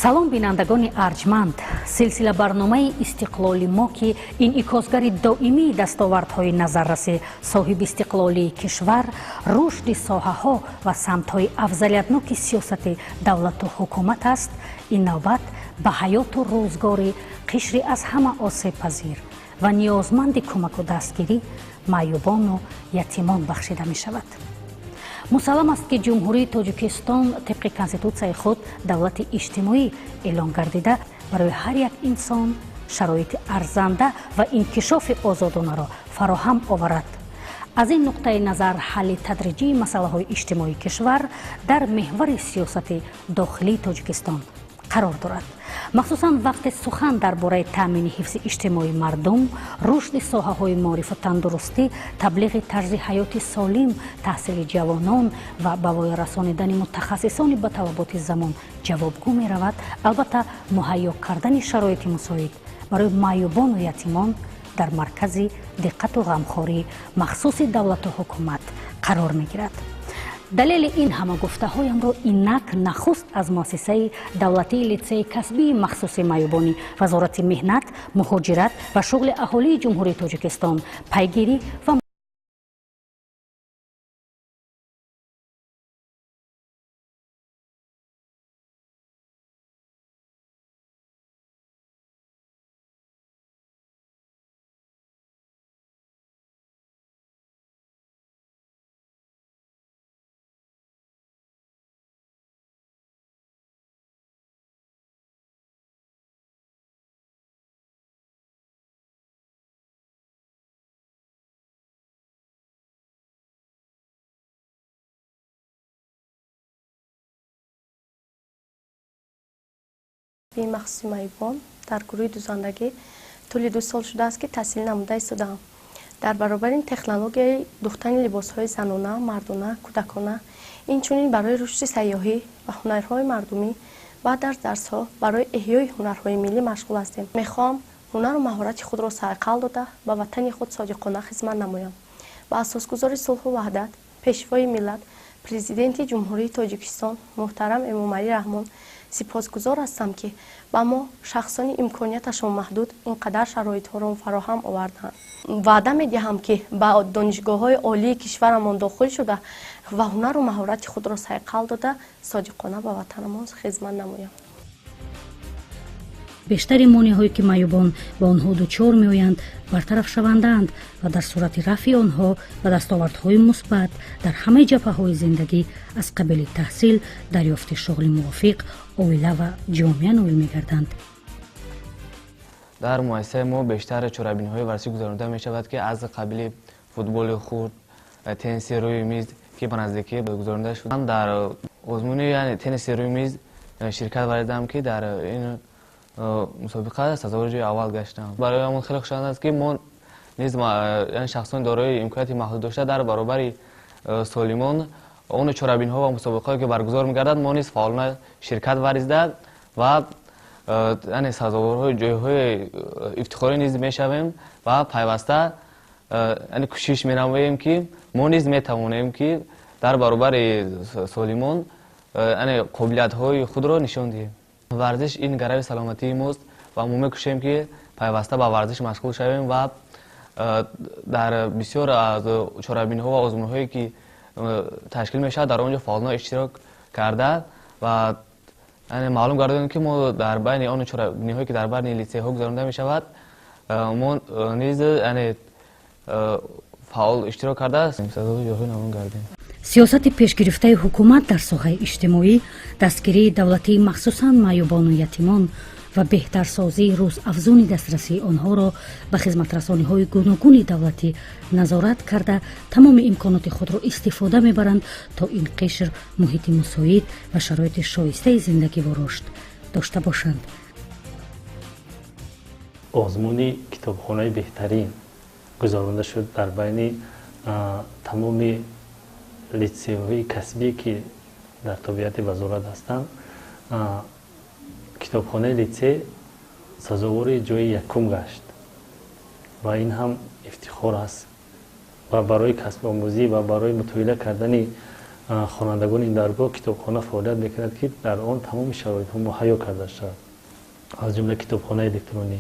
Салом, бинандагони арҷманд. Силсила барномаи «Истиқлоли мо», ки инъикосгари доимии дастовардҳои назарраси соҳибистиқлолии кишвар, рушди соҳаҳо ва самтҳои афзалиятноки сиёсати давлату ҳукумат аст, ин навбат ба ҳаёту рӯзгори қишри аз ҳама осебпазир ва ниёзманди кӯмаку дастгирӣ, маъюбону ятимон бахшида мешавад. Мусаллам аст, ки Ҷумҳурии Тоҷикистон тибқи Конститутсияи худ давлати иҷтимоӣ эълон гардида, барои ҳар як инсон шароити арзанда ва инкишофи озодонаро фароҳам оварад. Аз ин нуқтаи назар ҳалли тадриҷии масъалаҳои иҷтимоии кишвар дар меҳвари сиёсати дохилии Тоҷикистон қарор дорад. Махсусан вақте сухан дар бораи таъмини ҳифзи иҷтимоии мардум, рушди соҳаҳои маорифу тандурустӣ, таблиғи тарзи ҳаёти солим, таҳсили ҷавонон ва ба воя расонидани мутахассисони ба талаботи замон ҷавобгӯ меравад, албатта, муҳайё кардани шароити мусоид барои маъюбону ятимон дар маркази диққату ғамхории махсуси давлату ҳукумат қарор мегирад. Далели ин ҳама гуфтаҳоямро инак нахуст аз муассисаи давлатии литсеи касбии махсуси маъюбони Вазорати меҳнат, муҳоҷират ва шуғли аҳолии Ҷумҳурии Тоҷикистон пайгирӣ ва махсуси маъюбон дар гурӯҳи дузандагӣ тӯли 2 сол шудааст, ки таҳсил намуда истодаам. Дар баробари ин технологияи духтани либосҳои занона, мардона, кӯдакона, инчунин барои рушди сайёҳӣ ва ҳунарҳои мардумӣ ва дар дарсҳо барои эҳёи ҳунарҳои миллӣ машғул ҳастем. Мехоҳам ҳунару маҳорати худро сайқал дода, ба ватани худ содиқона хизмат намоям. Ба асосгузори сулҳу ваҳдат, Пешвои миллат, Президенти Ҷумҳурии Тоҷикистон муҳтарам Эмомалӣ Раҳмон сипосгузор ҳастам, ки ба мо, шахсони имконияташон маҳдуд, ин қадар шароитҳоро фароҳам оварданд. Ваъда медиҳам, ки ба донишгоҳҳои олии кишварамон дохил шуда ва ҳунару маҳорати худро сайқал дода, содиқона ба ватанамон хизмат намоям. Бештари монеъҳое, ки маъюбон ба онҳо дучор меоянд, бартарафшавандаанд ва дар сурати рафъи онҳо ба дастовардҳои мусбат дар ҳамаи ҷабҳаҳои зиндагӣ, аз қабили таҳсил, дарёфти шуғли мувофиқ, оила ва ҷомеа ноил мегарданд. Дар муассисаи мо бештар чорабиниҳои варзишӣ гузаронида мешавад, ки аз қабили футболи хурд, тенниси рӯи миз, ки ба наздикӣ гузаронида шуд. Дар озмуни тенниси рӯи миз ширкат варзидам, ки дар ин мусобиқа сазовори ҷои аввал гаштам. Барои ҳамон хеле хушоянд аст, ки мо низ, шахсони дорои имконияти маҳдуд дошта, дар баробари солимон он чорабиниҳо ва мусобиқаҳое, ки баргузор мегардад, мо низ фаъолона ширкат варзида ва яъне сазоворҳои ҷойҳои ифтихорӣ низ мешавем ва пайваста яъне кӯшиш менамоем, ки мо низ метавонем, ки дар баробари солимон яъне қобилиятҳои худро нишон диҳем. Варзиш ин гарави саломатии мост ва мо мекӯшем, ки пайваста ба варзиш машғул шавем ва дар бисёр аз чорабиниҳо ва озмунҳое, ки ташкил мешавад, дар он ҷо фаъолона иштирок карда ва яъне маълум гардонем, ки мо дар байни он чорабиниҳое, ки дар байни литсейҳо гузаронида мешавад, мо низ яъне фаъол иштирок карда, сазовори ҷойҳои намоён гардем. Сиёсати пешгирифтаи ҳукумат дар соҳаи иҷтимоӣ, дастгирии давлатии махсусан маъюбону ятимон ва беҳтарсозии рӯзафзуни дастрасии онҳоро ба хизматрасониҳои гуногуни давлатӣ назорат карда, тамоми имконоти худро истифода мебаранд, то ин қишр муҳити мусоид ва шароити шоистаи зиндагиву рушд дошта бошанд. Озмуни китобхонаи беҳтарин гузаронда шуд дар байни тамоми литсейҳои касбие, ки дар тобеияти вазорат ҳастанд. Китобхонаи литсей сазовори ҷои якум гашт ва ин ҳам ифтихор аст ва барои касбомӯзӣ ва барои мутолиа кардани Хонандагони ин даргоҳ китобхона фаъолият мекунад, ки дар он тамоми шароитҳо муҳайё карда шудааст, аз ҷумла китобхонаи электронӣ,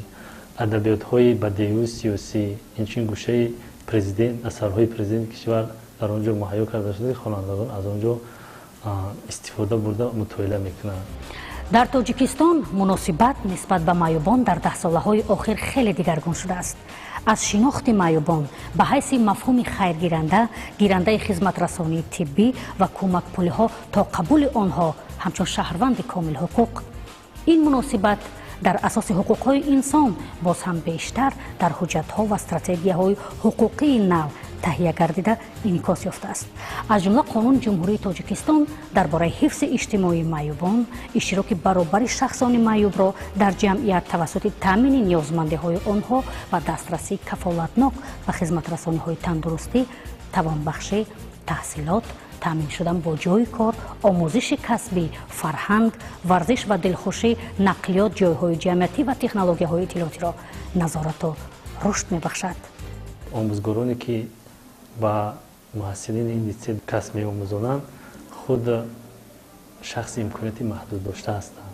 адабиётҳои бадеию сиёсӣ, инчунин гӯшаи президент, асарҳои президенти кишвар дар он ҷо муҳайё карда шуда, ки хонандагон аз он ҷо истифода бурда мутолиа мекунанд. Дар Тоҷикистон муносибат нисбат ба маъюбон дар даҳсолаҳои охир хеле дигаргун шудааст. Аз шинохти маъюбон ба ҳайси мафҳуми хайргиранда, гирандаи хизматрасонии тиббӣ ва кӯмакпулиҳо то қабули онҳо ҳамчун шаҳрванди комилҳуқуқ. Ин муносибат дар асоси ҳуқуқҳои инсон боз ҳам бештар дар ҳуҷҷатҳо ва стратегияҳои ҳуқуқии нав таҳия гардида инъикос ёфтааст. Аз ҷумла Қонуни Ҷумҳурии Тоҷикистон дар бораи ҳифзи иҷтимоии маъюбон, иштироки баробари шахсони маъюбро дар ҷамъият тавассути таъмини ниёзмандиҳои онҳо ва дастрасии кафолатнок ба хизматрасониҳои тандурустӣ, тавонбахшӣ, таҳсилот, таъмин шудан бо ҷойи кор, омӯзиши касбӣ, фарҳанг, варзиш ва дилхушӣ, нақлиёт, ҷойҳои ҷамъиятӣ ва технологияҳои иттилоотиро назорату рушд мебахшад. Омӯзгороне ки ба муҳассилини ин литсей касб меомӯзонанд, худ шахси имконияти маҳдуд дошта ҳастанд.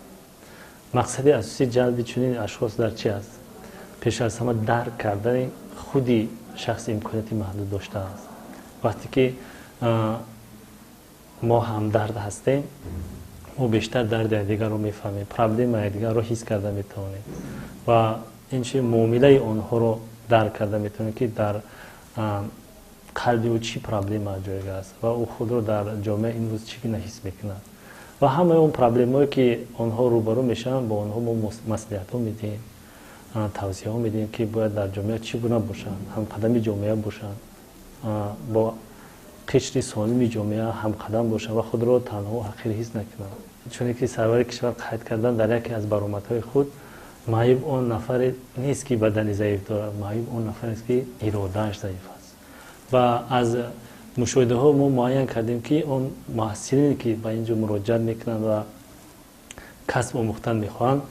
Мақсади асосии ҷалби чунин ашхос дар чи аст? Пеш аз ҳама дарк кардани худи шахси имконияти маҳдуд дошта аст. Вақте ки мо ҳамдард ҳастем, мо бештар дарди якдигарро мефаҳмем, проблемаи якдигарро ҳис карда метавонем ва инчунин муомилаи онҳоро дарк карда метавонем, ки дар қалби ӯ чӣ проблема ҷойгир аст ва ӯ худро дар ҷомеа имрӯз чӣ гуна ҳис мекунад. Ва ҳамаи он проблемаҳое ки онҳо рӯбарӯ мешаванд, бо онҳо мо маслиҳатҳо медиҳем, тавсияҳо медиҳем, ки бояд дар ҷомеа чӣ гуна бошанд, ҳамқадами ҷомеа бошанд, бо қишри солими ҷомеа ҳамқадам бошанд ва худро танҳо ҳақир ҳис накунанд. Чуне ки сарвари кишвар қайд кардан дар яке аз баромадҳои худ, маъюб он нафаре нест, ки бадани заиф дорад, маъюб он нафарест, ки иродааш заиф аст. Ва аз мушоҳидаҳо мо муайян кардем, ки он муҳассилине ки ба ин ҷо муроҷиат мекунанд ва касб омӯхтан мехоҳанд,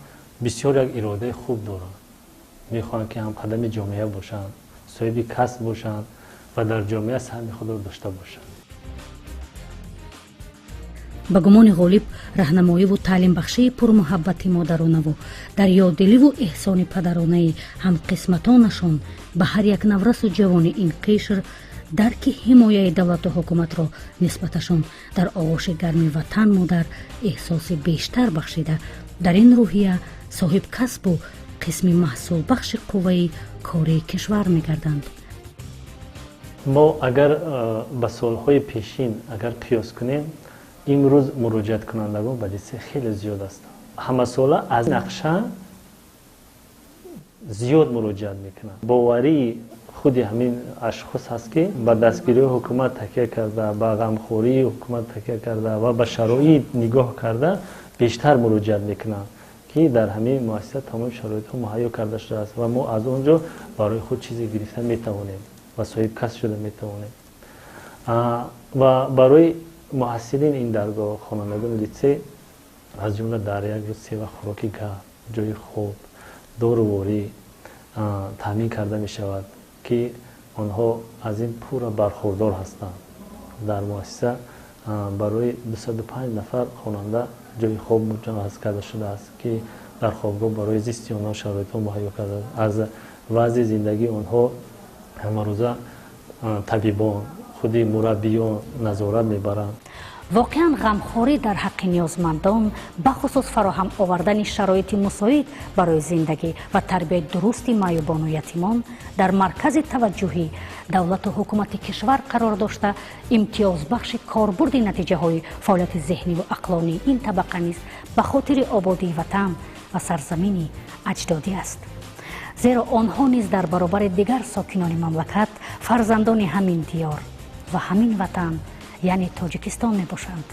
бисёр як иродаи хуб доранд, мехоҳанд, ки ҳамқадами ҷомеа бошанд, соҳиби касб бошанд ва дар ҷомеа саҳми худро дошта бошанд. Ба гумони ғолиб, раҳнамоиву таълимбахшии пурмуҳаббати модаронаву дарёдиливу эҳсони падаронаи ҳамқисматонашон ба ҳар як наврасу ҷавони ин қишр дарки ҳимояи давлату ҳукуматро нисбаташон дар оғӯши гарми ватан модар эҳсоси бештар бахшида, дар ин рӯҳия соҳибкасбу қисми маҳсулбахши қувваи кории кишвар мегарданд. Мо агар ба солҳои пешин агар қиёс кунем, имрӯз муроҷиаткунандагон ба литсей хеле зиёд ҳастанд. Ҳамасола аз нақша зиёд муроҷиат мекунанд. Боварии худи ҳамин ашхос ҳаст, ки ба дастгирии ҳукумат такя карда, ба ғамхории ҳукумат такя карда ва ба шароит нигоҳ карда бештар муроҷиат мекунанд, ки дар ҳамин муассиса тамоми шароитҳо муҳайё карда шудааст ва мо аз он ҷо барои худ чизе гирифта метавонем ва соҳибкасб шуда метавонем. Ва барои муҳассилин ин даргоҳ, хонандагони литсей, аз ҷумла дар як рӯз се вақт хӯроки гарм, ҷои хоб, доруворӣ таъмин карда мешавад, ки онҳо аз ин пурра бархурдор ҳастанд. Дар муассиса барои 205 нафар хонанда ҷои хоб муҷаҳҳаз карда шудааст, ки дар хобгоҳ барои зисти онҳо шароитҳо муҳайё карда. Аз вазъи зиндагии онҳо ҳамарӯза табибон, худи мураббиён назорат мебаранд. Воқеан, ғамхорӣ дар ҳаққи ниёзмандон, бахусус фароҳам овардани шароити мусоид барои зиндагӣ ва тарбияи дурусти маъюбону ятимон дар маркази таваҷҷӯҳи давлату ҳукумати кишвар қарор дошта, имтиёзбахши корбурди натиҷаҳои фаъолияти зеҳниву ақлонии ин табақа низ ба хотири ободии ватан ва сарзамини аҷдодӣ аст, зеро онҳо низ дар баробари дигар сокинони мамлакат фарзандони ҳамин диёр ва ҳамин ватан, яъне Тоҷикистон мебошанд.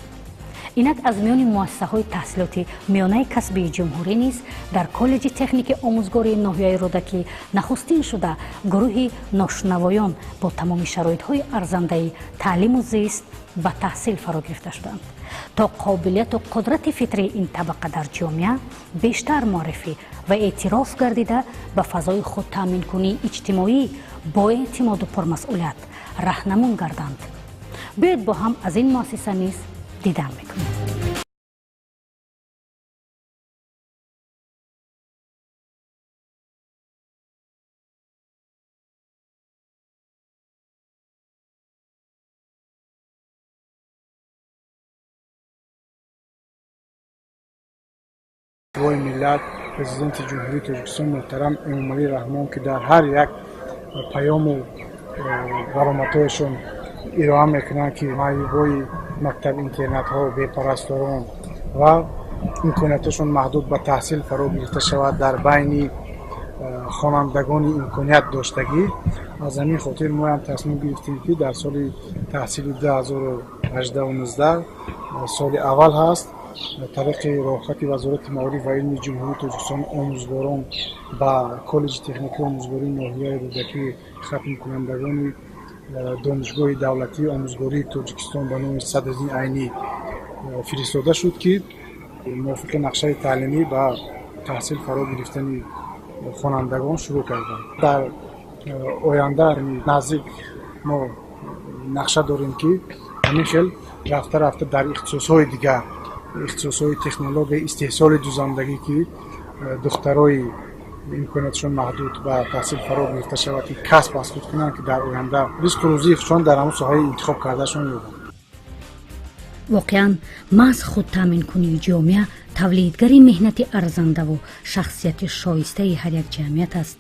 Инак, аз миёни муассисаҳои таҳсилоти миёнаи касбии ҷумҳурӣ низ дар коллеҷи техники омӯзгории ноҳияи Рӯдакӣ нахустин шуда гурӯҳи ношунавоён бо тамоми шароитҳои арзандаи таълиму зист ба таҳсил фаро гирифта шуданд, то қобилияту қудрати фитрии ин табақа дар ҷомеа бештар муаррифӣ ва эътироф гардида, ба фазои худтаъминкунии иҷтимоӣ бо эътимоду пурмасъулият раҳнамун гарданд. Биёед бо ҳам аз ин муассиса низ дидан мекунем. Пешвои миллат, Президенти Ҷумҳурии Тоҷикистон муҳтарам Эмомалӣ Раҳмон, ки дар ҳар як паёму баромадҳояшон ироа мекунанд, ки маъюбои мактаб-интернатҳо, бепарасторон ва имкониятҳошон маҳдуд ба таҳсил фаро гирифта шавад дар байни хонандагони имконият доштагӣ. Аз ҳамин хотир мо ҳам тасмим гирифтем, ки дар соли таҳсили 2018-19 соли аввал ҳаст, тариқи роҳхати Вазорати маориф ва илми Ҷумҳурии Тоҷикистон омӯзгорон ба коллеҷи техникии омӯзгории ноҳияи Рӯдакӣ хатмкунандагони Донишгоҳи давлатии омӯзгории Тоҷикистон ба номи Садриддин Айнӣ фиристода шуд, ки мувофиқи нақшаи таълимӣ ба таҳсил фаро гирифтани хонандагон шурӯъ карданд. Дар оянда наздик мо нақша дорем, ки ҳамин хел рафта рафта дар ихтисосҳои дигар, ихтисосҳои технологияи истеҳсоли дузандагӣ, ки духтарои имкониятшон маҳдуд ба таҳсил фаро гирифта шавад, ки касб аз худ кунанд, ки дар оянда ризқу рӯзии худшон дар ҳамон соҳаи интихоб кардаашон ёбанд. Воқеан, маҳз худтаъминкунии ҷомеа тавлидгари меҳнати арзандаву шахсияти шоистаи ҳар як ҷамъият аст.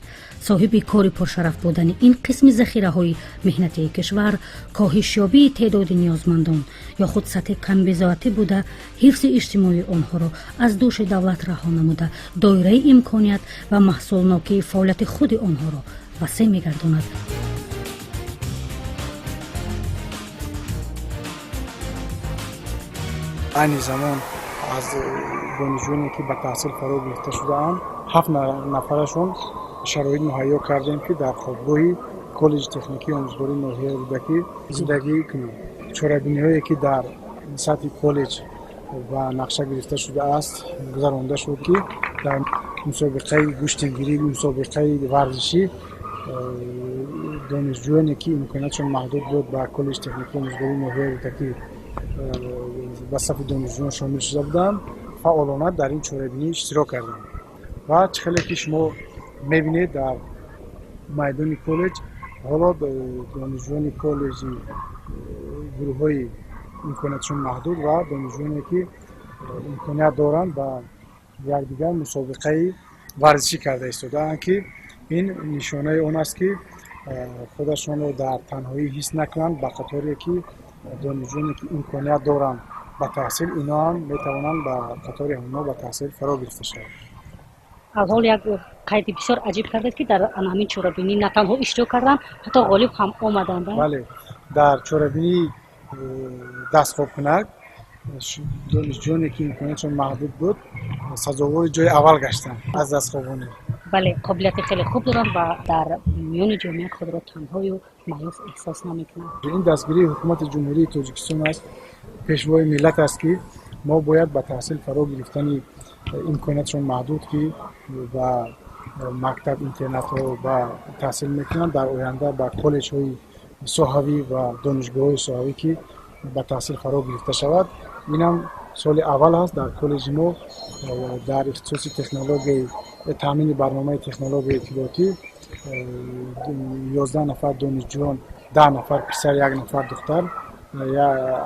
Соҳиби кори пуршараф будани ин қисми захираҳои меҳнатии кишвар, коҳишёбии теъдоди ниёзмандон ё худ сатҳи камбизоатӣ буда, ҳифзи иҷтимоии онҳоро аз дӯши давлат раҳо намуда, доираи имконият ва маҳсулнокии фаъолияти худи онҳоро васеъ мегардонад. Айни замон аз донишҷӯёне, ки ба таҳсил фаро гирифта шудаанд, 7 нафарашон шароит муҳайё кардем, ки дар хобгоҳи коллеҷи техникии омӯзгории ноҳияи Рӯдакӣ зиндагӣ кунанд. Чорабиниҳое, ки дар сатҳи коллеҷ ба нақша гирифта шудааст, гузаронда шуд, ки дар мусобиқаи гӯштингирӣ, мусобиқаи варзишӣ донишҷӯёне, ки имкониятшон маҳдуд буд, ба коллеҷи техникии омӯзгории ноҳияи Рӯдакӣ ба сафи донишҷӯён шомил шуда буданд, фаъолона дар ин чорабинӣ иштирок карданд. Ва чӣ хеле ки шумо мебинед, дар майдони коллеҷ ҳоло донишҷӯёни коллеҷи гурӯҳҳои имкониятшон маҳдуд ва донишҷӯёне, ки имконият доранд, ба якдигар мусобиқаи варзишӣ карда истодаанд, ки ин нишонаи он аст, ки худашонро дар танҳоӣ ҳис накунанд, ба қаторе ки донишҷӯёне, ки имконият доранд ба таҳсил, ино ҳам метавонанд ба қатори ҳамонҳо ба таҳсил фаро гирифта шаванд. Аввал як қайди бисёр аҷиб кардед, ки дар ҳамин чорабинӣ на танҳо иштирок карданд, ҳатто ғолиб ҳам омаданд. Бале, дар чорабинии дастхобкунак донишҷӯёне, ки имкониятшон маҳдуд буд, сазовори ҷои аввал гаштанд аз дастхобонӣ. Бале, қобилияти хеле хуб доранд ва дар миёни ҷомеа худро танҳою маъюс эҳсос намекунанд. Ин дастгирии Ҳукумати Ҷумҳурии Тоҷикистон аст, Пешвои миллат аст, ки мо бояд ба таҳсил фаро гирифтани имкониятшон маҳдуд, ки ба мактаб интернатҳо ба таҳсил мекунанд, дар оянда ба коллеҷҳои соҳавӣ ва донишгоҳҳои соҳавӣ, ки ба таҳсил фаро гирифта шавад. Инам соли аввал аст дар коллеҷи мо дар ихтисоси технологияи таъмини барномаи технологияи иттилоотӣ 11 нафар донишҷӯён, 10 нафар писар, 1 нафар духтар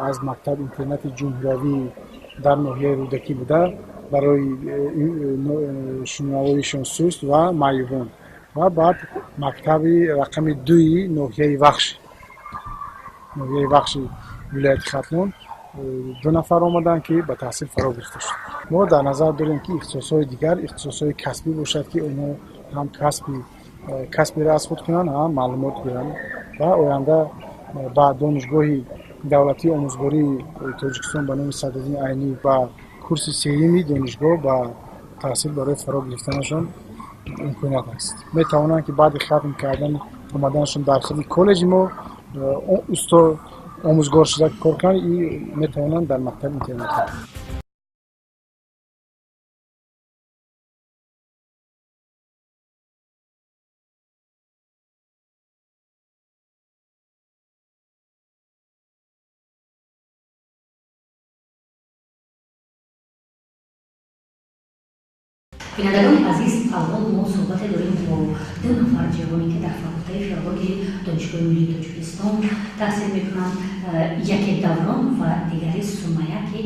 аз мактаб интернати ҷумҳуриявӣ дар ноҳияи Рӯдакӣ буда, барои шунавоишон суст ва маъюбон, ва баъд мактаби рақами 2 ноҳияи Вахш, ноҳияи Вахши вилояти Хатлон 2 нафар омаданд, ки ба таҳсил фаро гирифта шуд. Мо дар назар дорем, ки ихтисосҳои дигар, ихтисосҳои касбӣ бошад, ки онҳо ҳам касбиро аз худ кунанд, ҳам маълумот гиранд ва оянда ба Донишгоҳи давлатии омӯзгории Тоҷикистон ба номи Садриддин Айнӣ ба курси сеюми донишгоҳ ба таҳсил барои фаро гирифтанашон имконият аст. Метавонанд, ки баъди хатм кардан омаданашон дар худи коллеҷи мо усто омӯзгор шуда кор кунанд, метавонанд дар мактаби интернатӣ. Бинандагони азиз, аввал мо суҳбате дорем бо ду нафар ҷавоне, ки дар факултаи филологияи Донишгоҳи миллии Тоҷикистон таҳсил мекунанд. Яке Даврон ва дигари Сумая, ки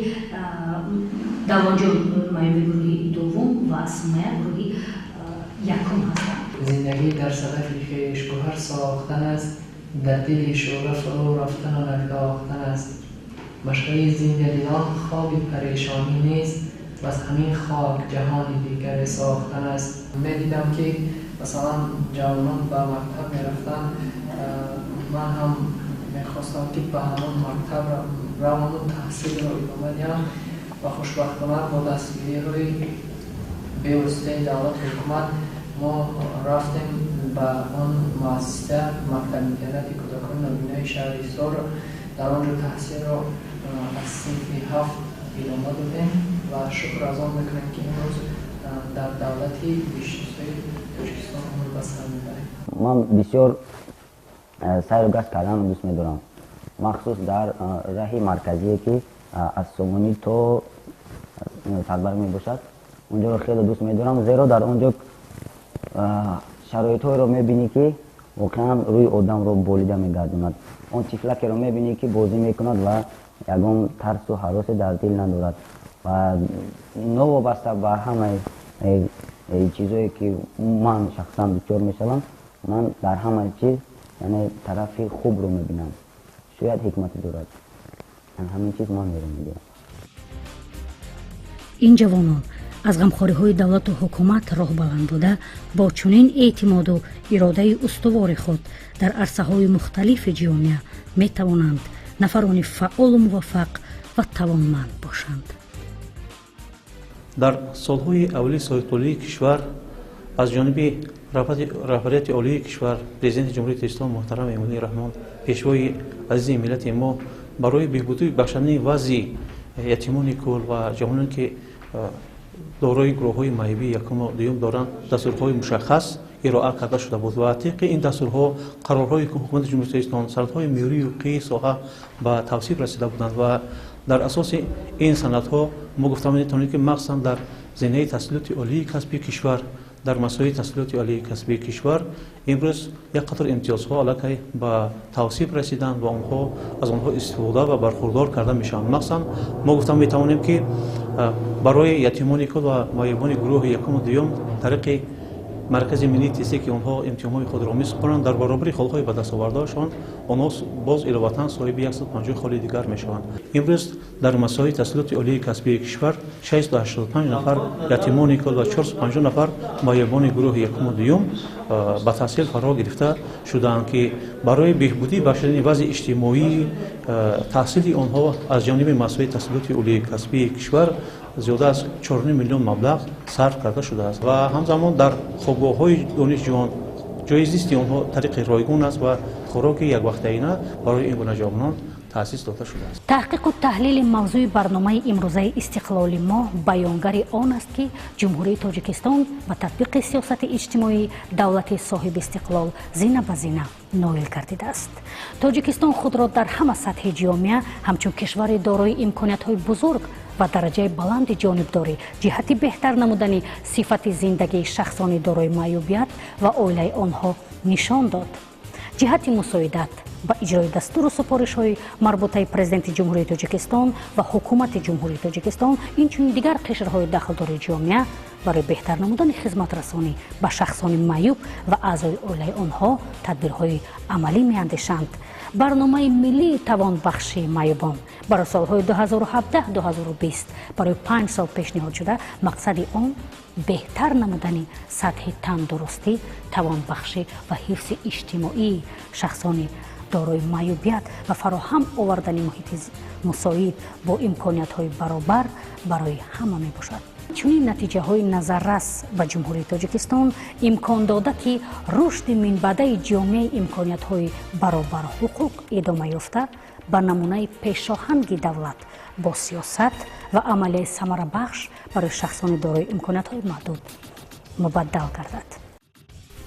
Давронҷон маъюби гурӯҳи дуввум ва Сумая гурӯҳи якум ҳастанд. Зиндагӣ дар садафи хеш гӯҳар сохтан аст, дар дили шӯра фурӯ рафтану нагдохтан аст. Машғалаи зиндадилон хоби парешонӣ нест, ваз ҳамин хок ҷаҳони дигаре сохтан аст. Медидам, ки масалан ҷавонон ба мактаб мерафтанд, ман ҳам мехостам, ки ба ҳамон мактаб раваму таҳсилро идома диҳам ва хушбахтона бо дастгириҳои бевоситаи давлату ҳукумат мо рафтем ба он муассиса, мактаби-интернати кӯдакони нобинои шаҳри Ҳисор. Дар он ҷо таҳсилро аз синфи ҳафт идома додем ва шукр аз он мекунем, ки имрӯз дар давлати бештусои Тоҷикистон умр ба сар мебарем. Ман бисёр сайру гашт карданро дӯст медорам, махсус дар раҳи марказие, ки аз Сомонӣ то Садбарг мебошад. Онҷоро хеле дӯст медорам, зеро дар он ҷо шароитҳоеро мебинӣ, ки воқеан рӯи одамро болида мегардонад. Он тифлакеро мебинӣ, ки бозӣ мекунад ва ягон тарсу ҳаросе дар дил надорад. Ва новобаста ба ҳамаи чизое, ки ман шахсан дучор мешавам, ман дар ҳамаи чиз, яъне, тарафи хубро мебинам. Шояд ҳикмате дорад ҳамин чиз, ман меро медиҳам. Ин ҷавонон аз ғамхориҳои давлату ҳукумат роҳбаланд буда, бо чунин эътимоду иродаи устувори худ дар арсаҳои мухталифи ҷомеа метавонанд нафарони фаъолу муваффақ ва тавонманд бошанд. Дар солҳои аввали соҳибистиқлолии кишвар аз ҷониби роҳбарияти олии кишвар, Президенти Ҷумҳурии Тоҷикистон муҳтарам Эмомалӣ Раҳмон, пешвои азизи миллати мо, барои беҳбудӣ бахшидани вазъи ятимони кул ва ҷавононе, ки дорои гурӯҳҳои маъюбии якуму дуюм доранд, дастурҳои мушаххас ироа карда шуда буд ва тибқи ин дастурҳо қарорҳои Ҳукумати Ҷумҳурии Тоҷикистон, санадҳои меъёрии ҳуқуқии соҳа ба тавсиб расида буданд. Ва дар асоси ин санадҳо мо гуфта метавонем, ки махсусан дар зинаи таҳсилоти олии касбии кишвар, дар масоили таҳсилоти олии касбии кишвар имрӯз як қатор имтиёзҳо аллакай ба тавсиб расиданд ва онҳо аз онҳо истифода ва бархурдор карда мешаванд. Махсусан мо гуфта метавонем, ки барои ятимони кул ва маъюбони гурӯҳи якуму дуюм тариқи Маркази миллии тестӣ, ки онҳо имтиҳонҳои худро месупоранд, дар баробари холҳои ба дастовардаашон онҳо боз иловатан соҳиби 150 холи дигар мешаванд. Имрӯз дар масоили таҳсилоти олии касбии кишвар 685 нафар ятимони кул ва 450 нафар маъюбони гурӯҳи якуму дуюм ба таҳсил фаро гирифта шудаанд, ки барои беҳбудӣ бахшидани вазъи иҷтимоии таҳсили онҳо аз ҷониби масоили таҳсилоти олии касбии кишвар зиёда аз 4 миллион маблағ сарф карда шудааст. Ва ҳамзамон дар хобгоҳҳои донишҷӯён ҷои зисти онҳо тариқи ройгон аст ва хӯроки яквақтаина барои ин гуна ҷавонон таъсис дода шудааст. Таҳқиқу таҳлили мавзӯи барномаи имрӯзаи «Истиқлоли мо» баёнгари он аст, ки Ҷумҳурии Тоҷикистон ба татбиқи сиёсати иҷтимоии давлати соҳибистиқлол зина ба зина ноил гардидааст. Тоҷикистон худро дар ҳама сатҳи ҷомеа ҳамчун кишвари дорои имкониятҳои бузург ва дараҷаи баланди ҷонибдорӣ ҷиҳати беҳтар намудани сифати зиндагии шахсони дорои маъюбият ва оилаи онҳо нишон дод. Ҷиҳати мусоидат ба иҷрои дастуру супоришҳои марбутаи Президенти Ҷумҳурии Тоҷикистон ва Ҳукумати Ҷумҳурии Тоҷикистон, инчунин дигар қишрҳои дахлдори ҷомеа барои беҳтар намудани хизматрасонӣ ба шахсони маъюб ва аъзои оилаи онҳо тадбирҳои амалӣ меандешанд. Барномаи миллии тавонбахшии маъюбон барои солҳои 2017-2020 барои 5 сол пешниҳод шуда, мақсади он беҳтар намудани сатҳи тандурустӣ, тавонбахшӣ ва ҳифзи иҷтимоии шахсони дорои маъюбият ва фароҳам овардани муҳити мусоид бо имкониятҳои баробар барои ҳама мебошад. Чунин натиҷаҳои назаррас ба Ҷумҳурии Тоҷикистон имкон дода, ки рушди минбаъдаи ҷомеаи имкониятҳои баробарҳуқуқ идома ёфта, ба намунаи пешоҳанги давлат бо сиёсат ва амалияи самарабахш барои шахсони дорои имкониятҳои маҳдуд мубаддал гардад.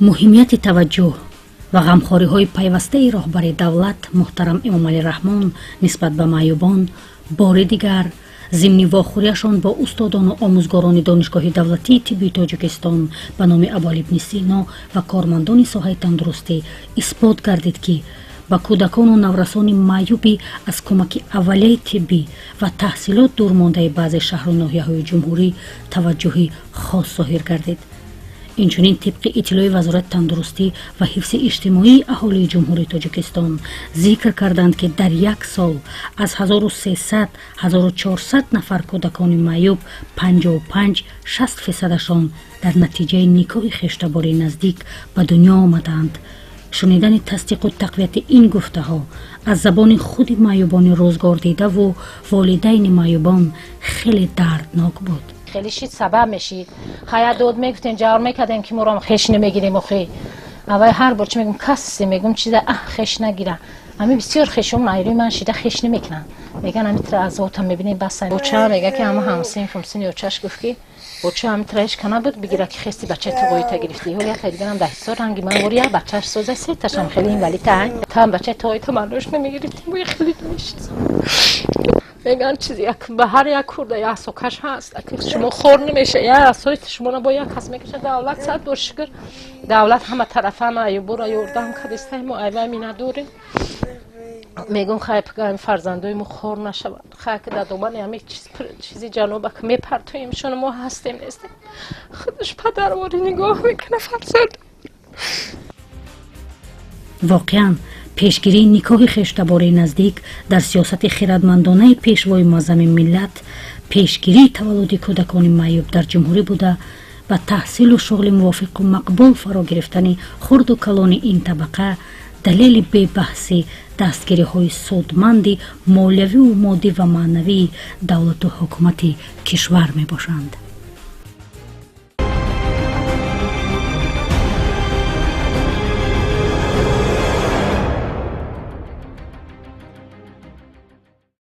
Муҳимияти таваҷҷӯҳ ва ғамхориҳои пайвастаи роҳбари давлат муҳтарам Эмомалӣ Раҳмон нисбат ба маъюбон бори дигар Зимни вохӯрияшон бо устодону омӯзгорони Донишгоҳи давлатии тиббии Тоҷикистон ба номи Абуалӣ ибни Сино ва кормандони соҳаи тандурустӣ исбот гардид, ки ба кӯдакону наврасони маъюбӣ аз кӯмаки аввалияи тиббӣ ва таҳсилот дур мондаи баъзе шаҳру ноҳияҳои ҷумҳурӣ таваҷҷӯҳи хос зоҳир гардид. Инчунин, тибқи иттилои Вазорати тандурустӣ ва ҳифзи иҷтимоии аҳолии Ҷумҳурии Тоҷикистон зикр карданд, ки дар як сол аз 1300 1400 нафар кӯдакони маъюб 55-60 фисадашон дар натиҷаи никоҳи хештабории наздик ба дунё омадаанд. Шунидани тасдиқу тақвияти ин гуфтаҳо аз забони худи маъюбони рӯзгордидаву волидайни маъюбон хеле дарднок буд. Хеле шид сабаб мешид. Хая дод мегуфтем, ҷавр мекардем, ки моро хеш намегирем. Охи аввай ҳар бор чи мегум, касе мегум, чиза аҳ хеш нагира. Ами бисёр хешом айрӯи ман шида хеш намекунанд, меган ами тра азота мебинем, бас. Боча мега, ки ҳама ҳамсинф очаш гуфт, ки боча ами тра ҳеч кана буд бигира, ки хести бачаи ту ғоита гирифтӣ. Ҳол як дигарам дар ҳисор ранги ман вори як бачааш соза, сеташам хеле инвалида там бачаи тоита ман намегирифтим. Бо хеле мешид, меган чизи як ба ҳар як хурда як асокаш ҳаст, шумо хор намеша, як асои шуморо бо як кас мекаша. Давлат, сад бор шукр, давлат ҳама тарафа аюбура ёрдам кардистай. Мо айвами надорем. Мегум, хай, фарзандои мо хор нашаванд. Хай, ки дар домани ҳами чизи ҷанобак мепартоимшон, мо ҳастем, нестем, худаш падарворӣ нигоҳ мекуна фарзанд. Воқеан, пешгирии никоҳи хештабории наздик дар сиёсати хирадмандонаи Пешвои муаззами миллат пешгирии таваллуди кӯдакони маъюб дар ҷумҳурӣ буда, ба таҳсилу шуғли мувофиқу мақбул фаро гирифтани хурду калони ин табақа далели бебаҳси дастгириҳои судманди молиявиву моддӣ ва маънавии давлату ҳукумати кишвар мебошанд.